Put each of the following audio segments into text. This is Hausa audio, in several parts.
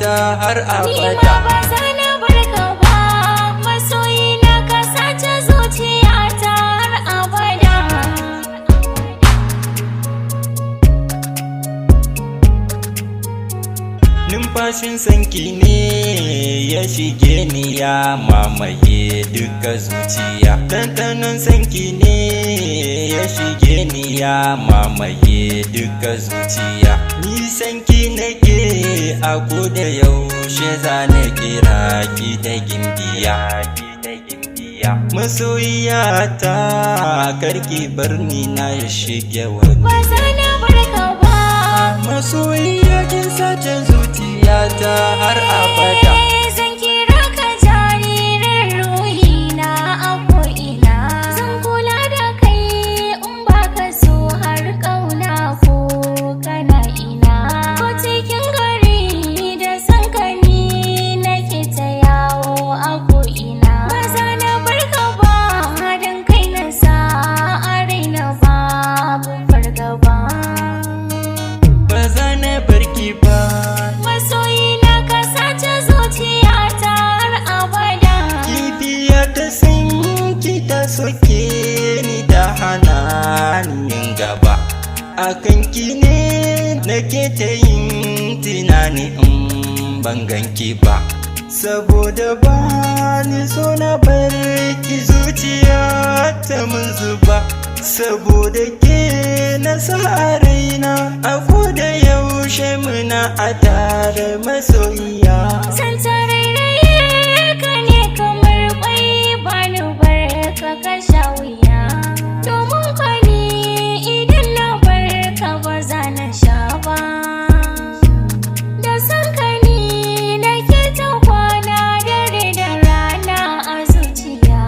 zuciyata har Ni ma abada. ba za na bar ka ba, masoyina, ka sace zuciyata har abada. Numfashin sanki ne ya shige ni, ya mamaye duka zuciya. Ɗanɗanon sanki ne ya shige ni, ya mamaye duka zuciya. Ni sanki nake a koda yaushe, zane kira ki da gimbiya. Masoyiyata, karki bar ni na shige wani. Ba za na bar ka ba. Masoyiya, kin sace zuciyata har abada. Zan kira ka jaririn ruhina a ko'ina. Zan kula da kai in baka so har ƙauna, ko kana ina. Ko cikin gari da san ka ni nake ta yawo a ko'ina. Ba za na bar ka ba, don kai na sa a raina babu fargaba. Ba za na barki ba. Masoyina, ka sace zuciyata har abada. Kibiya ta sanki ta soke ni, ta hana ni yin gaba. Akan ki ne nake ta yin tunani in ban ganki ba. Saboda ba ni so na barki, zuciya ta mun zuba. Saboda ke na sa a raina, a koda yaushe muna a tare, masoyiya. Zan tarairaye ka ne kamar kwai, bani bar ka ka sha wuya. Domin ka ni idan na bar ka ba za na sha ba. Da san ka ni nake ta kwana dare da rana a zuciya.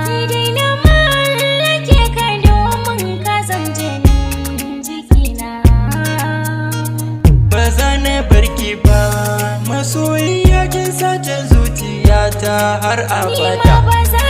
Ni dai na mallake ka domin ka zam jinin jikina. Ba za na barki ba, masoyiya, kin sace zuciyata har Ni ma abada. ba za